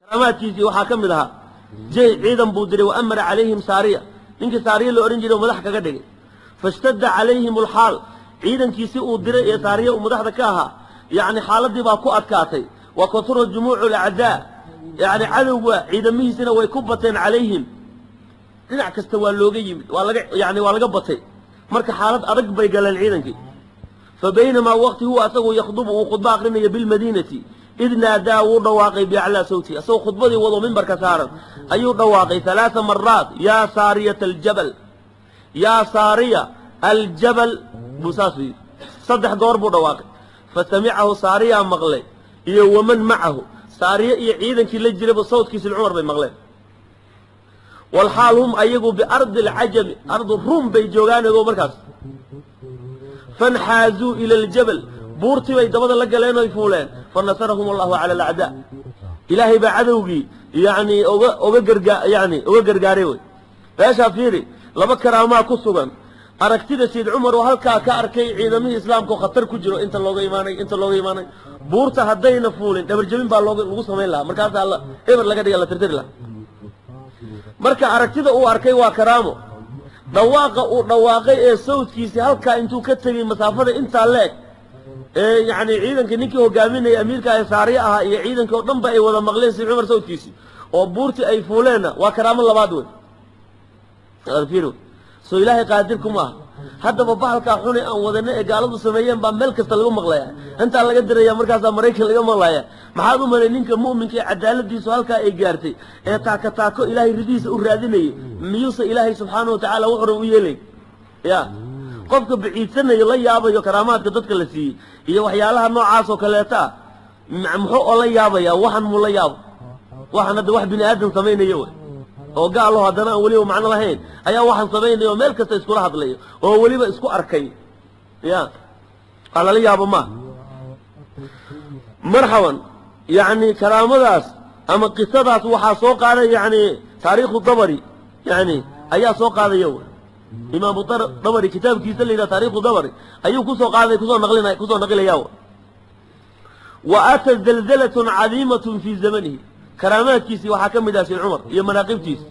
Karaamaadkiisii waxaa ka mid ahaa jey ciidan buu diray, wa amara calayhim saariya, ninkii saariya la odhan jiray oo madax kaga dhigay. Fashtadda calayhim alxaal, ciidankiisi uu diray ee saariya uu madaxda ka ahaa, yacni xaaladii baa ku adkaatay. Wa kasura jumuucu alacdaa, yacni cadowga ciidamihiisina way ku bateen, calayhim dhinac kasta waa looga yimid, waa laga yani waa laga batay. Marka xaalad adag bay galeen ciidankii. Fa baynamaa waqti huwa asagu yakhdubu uu khudbo akrinayo bilmadiinati, id naadaa, wuu dhawaaqay biaclaa sawti, asagoo khudbadii wado mimbarka saaran ayuu dhawaaqay halaaa maraat, yaa saariyata aljabal, yaa saariya aljabal buu saasuu yidhi. Saddex goor buu dhawaaqay. Fa samicahu saariyaa maqlay iyo waman macahu, saariye iyo ciidankii la jirayba sawdkiisi Cumar bay maqleen. Walxaal hum ayagu biardi alcajami, ardu Ruum bay joogaan ego markaas. Fanxaazuu ila aljabal, buurtii bay dabada la galeen oy fuuleen. Fa nasarahum allahu cala alacdaa, ilaahay baa cadowgii yani oga oga gargaa yani uga gargaaray. Wey meeshaa fiiri, laba karaamaa ku sugan. Aragtida Sayid Cumar oo halkaa ka arkay ciidamihii islaamka oo khatar ku jiro, inta looga imaanay, inta looga imaanay buurta, haddayna fuulin dhabarjabin baa looga lagu samayn lahaa, markaasaa la eber laga dhiga, la tirtiri lahaa. Marka aragtida uu arkay waa karaamo. Dhawaaqa uu dhawaaqay ee sawdkiisii halkaa intuu ka tegey masaafada intaa leeg ee yacni ciidankii ninkii hogaaminayay amiirka ee saariye ahaa iyo ciidankii oo dhan ba ay wada maqleen Sayid Cumar sawdkiisii oo buurtii ay fuuleenna, waa karaamo labaad. Wey soo ilaahay qaadir kuma aha? Haddaba bahalkaa xune aan wadana ee gaaladu sameeyeen baa meel kasta lagu maqlaya, intaa laga diraya, markaasaa Maraykan laga maqlaya. Maxaad u malay ninka mu'minka ee cadaaladiisu halkaa ay gaartay ee taako taako ilaahay ridihiisa u raadinayay? Miyuuse ilaahay subxaana wa tacaala wuxuna u yeelay? Ya qofka baciidsanayo, la yaabayo karaamaadka dadka la siiyey iyo waxyaalaha noocaas oo kaleeta ah, muxuu oo la yaabaya? Waxan muu la yaabo? Waxan hadda wax bini aadam samaynayo wey, oo gaalo haddana aan weliba macno lahayn ayaa waxaan samaynaya oo meel kasta iskula hadlayo oo weliba isku arkay. Ya waa lala yaabo maaha. Marxaban, yacni karaamadaas ama qisadaas waxaa soo qaaday yani Taariikhu Dabari, yani ayaa soo qaadaya wy. Imaamu Dabari kitaabkiisa la yidhaha Taarikhu Dabari ayuu kusoo qaaday, kusoo naqlina, kusoo naqilaya. Wa aatat zalzalatun cadiimatun fii zamanihi, karaamaadkiisii waxaa ka mid ah Sayd Cumar iyo manaaqibtiisi,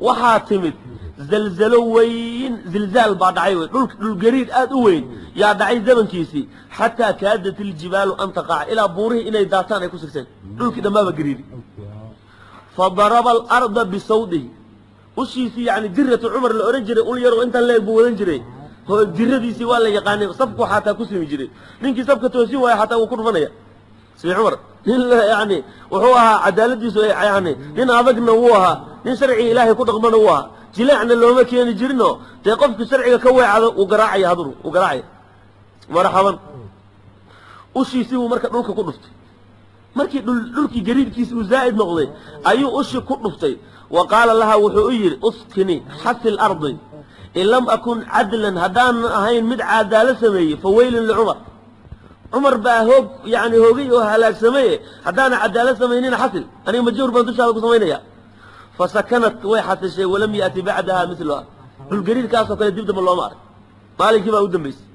waxaa timid zalzalo weyn, zilzaal baa dhacay wey, dhul dhulgariir aad u weyn yaa dhacay zamankiisii. Xataa kaadat iljibaalu an taqaca, ilaa buurihii inay daataan ay ku sigteen, dhulkii dhammaaba gariiri. Fa daraba alarda bisawdihi, ushiisii yani diratu Cumar la odhan jiray, ul yaroo intaan leeg buu wadan jiray, diradiisii waa la yaqaanay, safku xataa ku simi jiray, ninkii safka toosin waaya xataa wuu ku dhufanaya. Sayid Cumar nin yani wuxuu ahaa cadaaladiisu yani nin adagna wuu ahaa, nin sharciga ilaahay ku dhaqmana wuu ahaa, jileecna looma keeni jirino. Dee qofki sharciga ka weecado wuu garaacaya, hadur wuu garaacaya. Marxaban, ushiisii buu marka dhulka ku dhuftay. Markii dhulkii gariirkiisi uu zaa'id noqday ayuu ushi ku dhuftay. Wa qaala laha, wuxuu u yidhi, uskini, xasil ardi, in lam akun cadlan, haddaanan ahayn mid cadaalad sameeyey, fa weylun licumar, Cumar baa hoog yani hoogay oo halaagsameye, haddaana cadaalad samaynina xasil, aniga majawr baan dushaada ku samaynaya. Fa sakanat, way xasishay. Walam yaati bacdaha miluha, dhulgariirkaasoo kale dib damba looma arag. Maalinkii baa u dambeysay,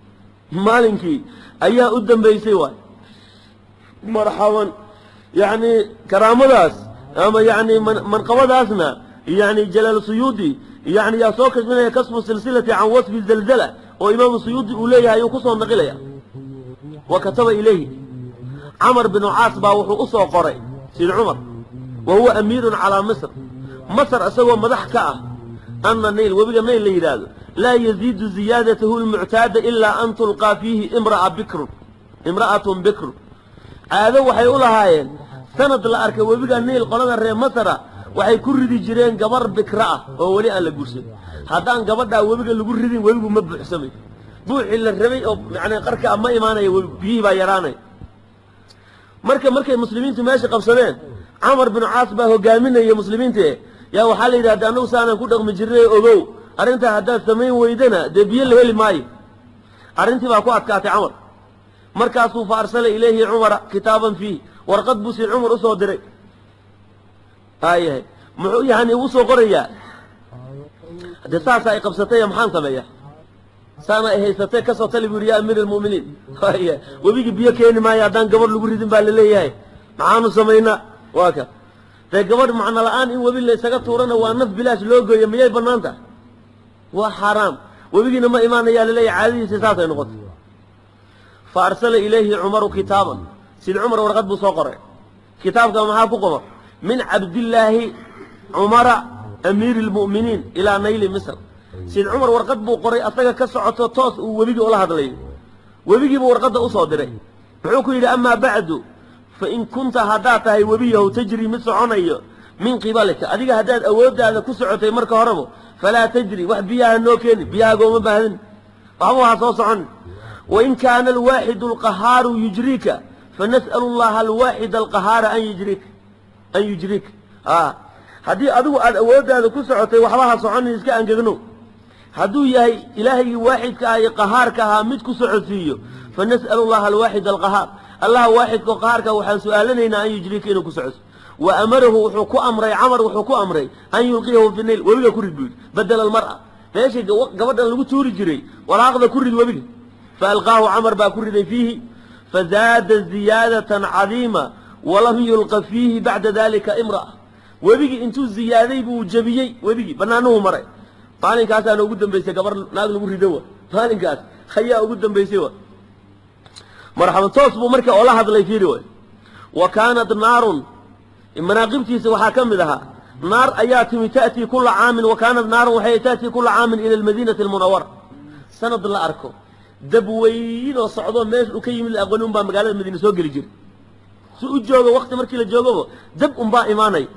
maalinkii ayaa u dambeysay waay. Marxaban, yani karaamadaas ama yani manqabadaasna yani Jalaal Suyuudi yani yaa soo kashfinaya, kasfu silsilati can wasfi zalzala oo Imaamu Suyuudi uu leeyahay ayuu kusoo naqilaya. Wa kataba ilayhi Camar binu Caas baa wuxuu u soo qoray Sayid Cumar, wa huwa amiirun calaa Misr, Masr isagoo madax ka ah, ana Nayl, webiga Nayl la yidhaahdo, laa yaziidu ziyaadatahu lmuctaada ilaa an tulqaa fiihi imraa bikrun, imra'atun bikrun. Caado waxay u lahaayeen sanad la arkay webiga Niil qolada reer Masara waxay ku ridi jireen gabar bikra ah oo weli aan la guursan. Haddaan gabadhaa webiga lagu ridin, webigu ma buuxsamay, buuxii la rabay oo yani qarka ah ma imaanaya, webigu biyihii baa yaraanaya. Marka markay muslimiintu meesha qabsadeen, Camar binu Caas baa hogaaminaya muslimiinta, yaa waxaa la yidhahda, annagu saanaan ku dhaqmi jirnay, ogow arrintaa haddaad samayn weydana dee biyo la heli maayo. Arrintii baa ku adkaatay Camar. Markaasuu fa arsala ilayhi Cumara kitaaban fiih, warqad buu si Cumar usoo diray. Aayahay, muxuu yani ugu soo qorayaa? Haddee saasa ay qabsatay, maxaan sameeya? Saana ay haysatay, kasoo tali buu yidhi, ya amiir almu'miniin, aya webigii biyo keeni maayo haddaan gabadh lagu ridin baa laleeyahay, maxaanu samaynaa? Waa ka Dee gabadh macno la-aan in webi la isaga tuurana waa naf bilaash loo geeyo, miyay bannaan tahay? Waa xaaraam. Webigiina ma imaanayaa laleeya, caadadiisa saasay noqotay. Fa arsala ilayhi Cumaru kitaaban, Sid Cumar warqad buu soo qoray. Kitaabka maxaa ku qoran? Min Cabdillaahi Cumara amiiri lmu'miniin ilaa nayli Misr. Sid Cumar warqad buu qoray asaga ka socoto, toos uu webigii ula hadlayo. Webigiibuu warqadda usoo diray. Muxuu ku yidhi? Amaa bacdu, fa in kunta, haddaad tahay webiyahow, tajri mid soconayo min qibalika, adiga haddaad awooddaada ku socotay marka horeba, falaa tajri, wax biyaha noo keeni, biyahagooma baahdan, waxba waxaa soo socon. Wain kaana alwaaxidu alqahaaru yujriika, fanas'alu allaha alwaaxida alqahaara an yujriika, an yujriika. Haddii adigu aada awooddaada ku socotay, waxba ha soconin, iska angegno. Hadduu yahay Ilaahaygii waaxidka ah iyo qahaarka ahaa mid ku socodsiiyo, fanas'alu allaha alwaaxid alqahaar, Allaha waaxidka oo qahaarka waxaan su'aalanaynaa an yujriika, inuu ku socodsiiyo. Wa amarahu, wuxuu ku amray Camar, wuxuu ku amray an yulqiyahu fi nayl, webiga ku rid buu yidhi, badela almar'a, meeshii gabadhan lagu tuuri jiray waraaqda ku rid webiga. Faalqaahu Camar baa ku riday fiihi, fazaada ziyaadatan cadiima, walam yulqa fiihi bacda dalika imra'a. Webigii intuu ziyaaday buu jebiyey, webigii banaanuhu maray. Maalinkaasaana ugu dambaysay gabar naag lagu rido wa, maalinkaas ayaa ugu dambaysay wa. Marxaban, toos buu marka oola hadlay, fiiri way. Wa kaanat naarun, manaaqibtiisa waxaa ka mid ahaa naar ayaa timi, ta'tii kula caamin. Wa kaanat naarun, waxay ta'tii kula caamin ila almadiinati almunawara. Sanad la arko dab weyn oo socdo, meesha uu ka yimid la aqooni, unbaa magaalada Madiine soo geli jiray. Si u joogo wakti markii la joogaba dab unbaa imaanaya.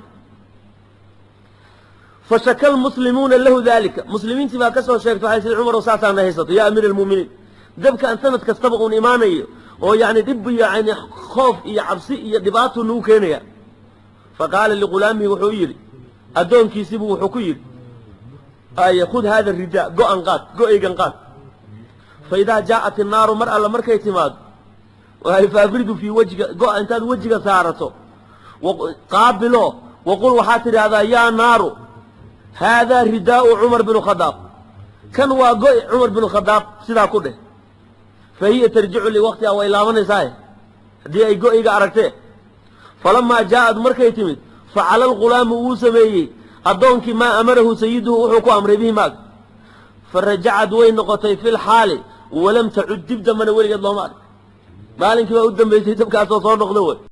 Fashaka almuslimuuna lahu dalika, muslimiintii baa ka soo sheegtay, waxay sida Cumar saasaana haysato, yaa amiir almu'miniin, dabkaan sanad kastaba uun imaanayo oo yani dhib iyo yani khoof iyo cabsi iyo dhibaatuu nagu keenaya. Faqaala lighulaamihi, wuxuu yidhi addoonkiisibuu wuxuu ku yidhi, ay khud hada ridaa, go-an qaad, go-eygan qaad. Fa idaa jaa'at innaaru, mar alla markay timaado, faafridu fii wajhiga, go-a intaad wejiga saarato qaabilo, waqul, waxaad tidhaahdaa, yaa naaru, haadaa ridaau Cumar binu Khadaab, kan waa go-i Cumar binu Khadaab, sidaa ku dheh. Fa hiya tarjicu liwaqtiha, way laabanaysaa haddii ay go-iga aragtee. Falamaa jaa'ad, markay timid, facala alghulaamu, wuu sameeyey addoonkii, maa amarahu sayiduhu, wuxuu ku amray, bihi maaga. Fa rajacad, way noqotay fi lxaali, walam tacud, dib dambana weligeed looma arg. Maalinkii baa u dambaysay dabkaasoo soo noqda wey.